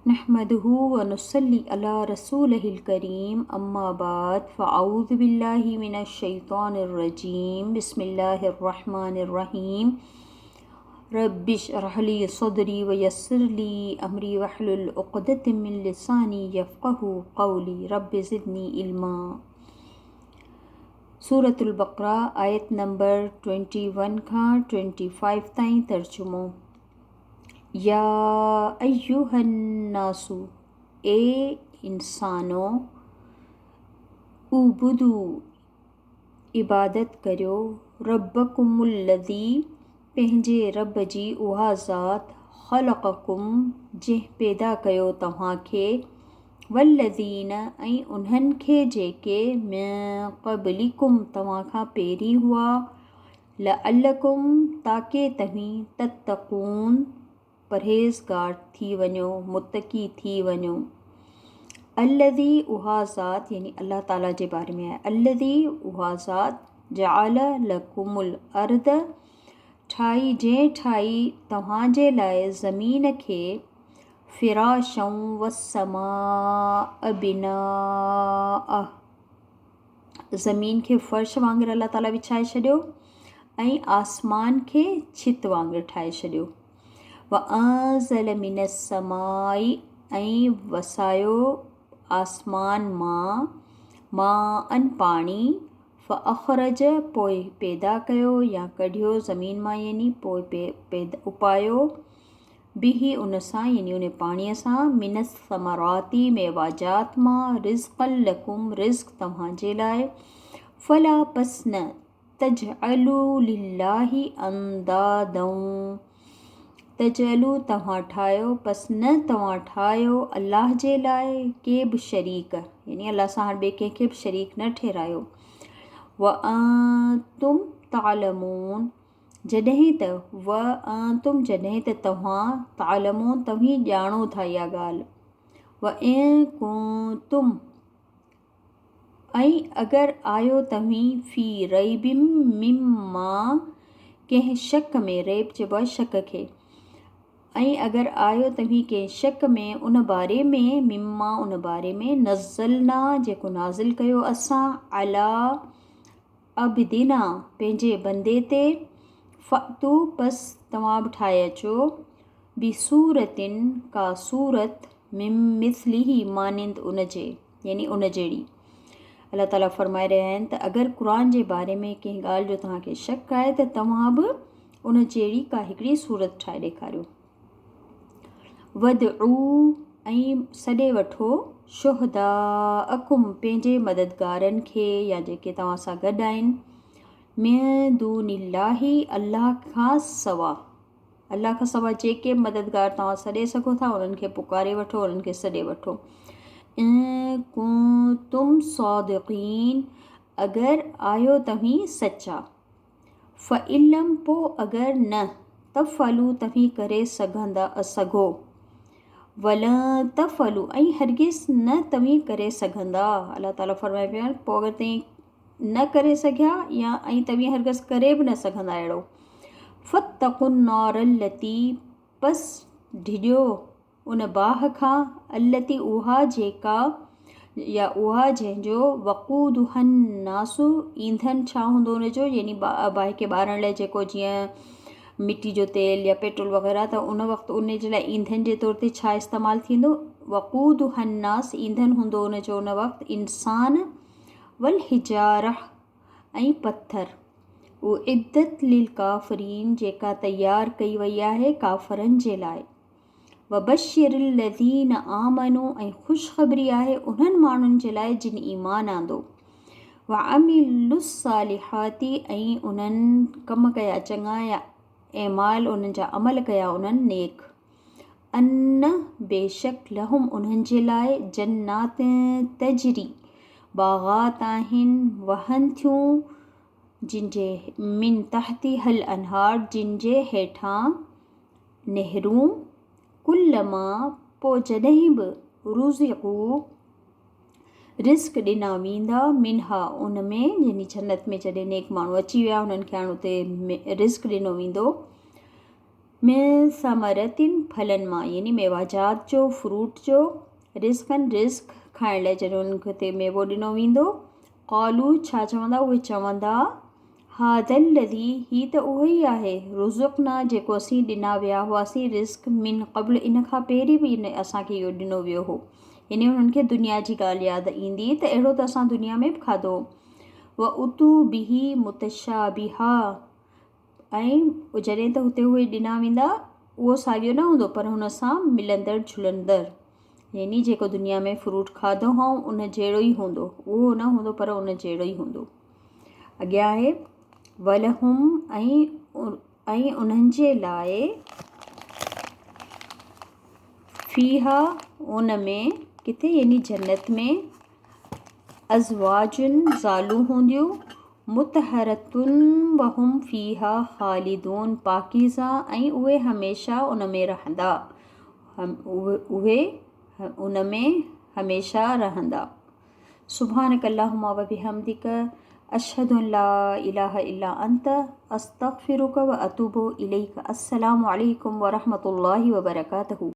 نحمده ونصلي علي رسوله الڪريم اما بعد فاعوذ بالله من الشيطان الرجيم بسم الله الرحمن الرحيم رب اشرح لي صدري ويسر لي امري واحلل عقدة من لساني يفقهوا قولي رب زدني علما. سورة البقره آيت نمبر 21 کان 25 تائين. ترجمو، يا ايها الناس اي انسانو، اعبدوا عبادت ڪريو، ربڪم الذي پنهنجي رب جي اها ذات، خلقڪم جنهن پيدا ڪيو توهان کي، والذين ۽ انهن کي جيڪي، من قبلڪم توهان کان پهرين هئا، لعلڪم تاڪه توهين، تتقون پرهيزگار ٿي وڃو، متقي ٿي وڃو. الذي اها ذات يعني الله تعالي جي باري ۾ آهي، الذي اها ذات، جعل لڪم الارض ٺاهي جنهن ٺاهي توهان جي لاء زمين کي، فراشا والسماء بناء زمين کي فرش وانگر الله تعالي وڇائي ڇڏيو ۽ آسمان کي ڇت وانگر ٺاهي ڇڏيو. وانزل من السماء ۽ وسايو آسمان مان، ماء پاڻي، فاخرج پوء پيدا ڪيو يا ڪڍيو زمين مان يعني پوء اپايو، به ان سان يعني ان پاڻيء سان، من الثمرات ميواجات مان، رزقا لڪم رزق توهان جي لاء، فلا پس نه، تجعلوا لله اندادا تجعلوا توهان ٺاهيو پس نه توهان ٺاهيو الله جي لاء ڪي به شريڪ يعني الله سان هاڻ ٻئي ڪنهن کي به شريڪ نه ٺهرايو، وانتم تعلمون جڏهن ته، و انتم جڏهن ته توهان، تعلمون توهين ڄاڻو ٿا اها ڳالهه، و ان ڪنتم ۽ اگر آهيو توهين، في ريب مما ڪنهن شڪ ۾، ريب چئبو آهي شڪ کي، ۽ اگر آهيو توهين ڪنهن شڪ ۾ ان باري ۾، مما ان باري ۾، نزلنا جيڪو نازل ڪيو اسان، علي عبدنا، پنهنجي بندي تي، فأتوا پس توهان به ٺاهي اچو، بسورة ڪا سورت، من مثله مانند ان جي، يعني ان جهڙي. الله تعالي فرمائي رهيا آهن ته اگر قرآن جي باري ۾ ڪنهن ڳالهه جو توهان کي شڪ آهي ته توهان به ان جهڙي ڪا هڪڙي سورت ٺاهي ڏيکاريو. وادعو ۽ سڏي وٺو شهداءڪم پنهنجي مددگارن کي يا جيڪي توهان سان گڏ آهن، من دون الله الله کان سوا، الله کان سوا جيڪي مددگار توهان سڏي سگهو ٿا انهن کي پڪاري وٺو، انهن کي سڏي وٺو. ان ڪنتم صادقين اگر آهيو توهين سچا. فإن لم پوء اگر نه، تفعلوا توهين ڪري سگهندا سگهو، ولن تفعلوا ۽ هرگز نه توهين ڪري سگهندا. الله تعالي فرمائي پيو پوء اگر توهين نه ڪري سگهيا يا ۽ توهين هرگز ڪري به نه سگهندا اهڙو، فاتقوا النار التي پس ڊڄو ان باهه کان، التي اها جيڪا يا اها جنهن جو، وقودها الناس اينڌن ڇا هوندو ان جو يعني باهه کي ٻارڻ لاء جيڪو جيئن مٽي جو تيل يا پيٽرول وغيره ته ان وقت ان جي لاء اينڌن جي طور تي ڇا استعمال ٿيندو، وقودها الناس اينڌن هوندو ان جو ان وقت انسان، والحجاره ۽ پٿر، اعدت للڪافرين جيڪا تيار ڪئي وئي آهي ڪافرن جي لاء. وبشر الذين آمنوا ۽ خوشخبري آهي انهن ماڻهن جي لاء جن ايمان آندو، وعملوا الصالحات ۽ انهن ڪم ڪيا چڱا يا اعمال انهن جا عمل ڪيا انهن نيڪ، ان بيشڪ لهم انهن جي لاء جنات تجري باغات آهن وهن ٿيون جن جي من تحتها الانهار جن جي هيٺان نهرون، ڪلما پوء جڏهن به، رزقوا رزق ڏنا ويندا، منها ان ۾ يعني جنت ۾ جڏهن نيڪ ماڻهو اچي ويا انهن کي هاڻ اتي رزق ڏنو ويندو. من ثمرة ڦلن مان يعني ميواجات جو، فروٽ جو، رزقا رزق کائڻ لاء جڏهن انهن کي اتي ميوو ڏنو ويندو، قالو ڇا چوندا اهي چوندا هذا الذي هي ته اهو ئي آهي رزقنا جيڪو اسين ڏنا ويا هئاسين رزق من قبل ان کان پهرين به ان اسان کي اهو ڏنو ويو هو يعني انهن کي دنيا جي ڳالهه ياد ايندي ته اهڙو ته اسان دنيا ۾ به کاڌو هو واتو به متشابها ۽ جڏهن ته هتي اهي ڏنا ويندا اهو ساڳيو نه هوندو پر هن سان ملندڙ جلندڙ يعني جيڪو دنيا ۾ فروٽ کاڌو هئائون ان جهڙو ئي هوندو اهو نه هوندو پر ان جهڙو ئي هوندو اڳيان آهي ولهم ۽ ۽ انهن جي لاء فيها ان ۾ ڪٿي يعني جنت ۾ ازواج زالون هونديون مطهرة وهم فيها خالدون پاڪيزه ۽ اهي هميشه ان ۾ رهندا اهي ان ۾ هميشه رهندا سبحانك اللهم وبحمدك اشهد ان لا اله الا انت استغفرك واتوب اليك السلام عليكم ورحمة الله وبركاته.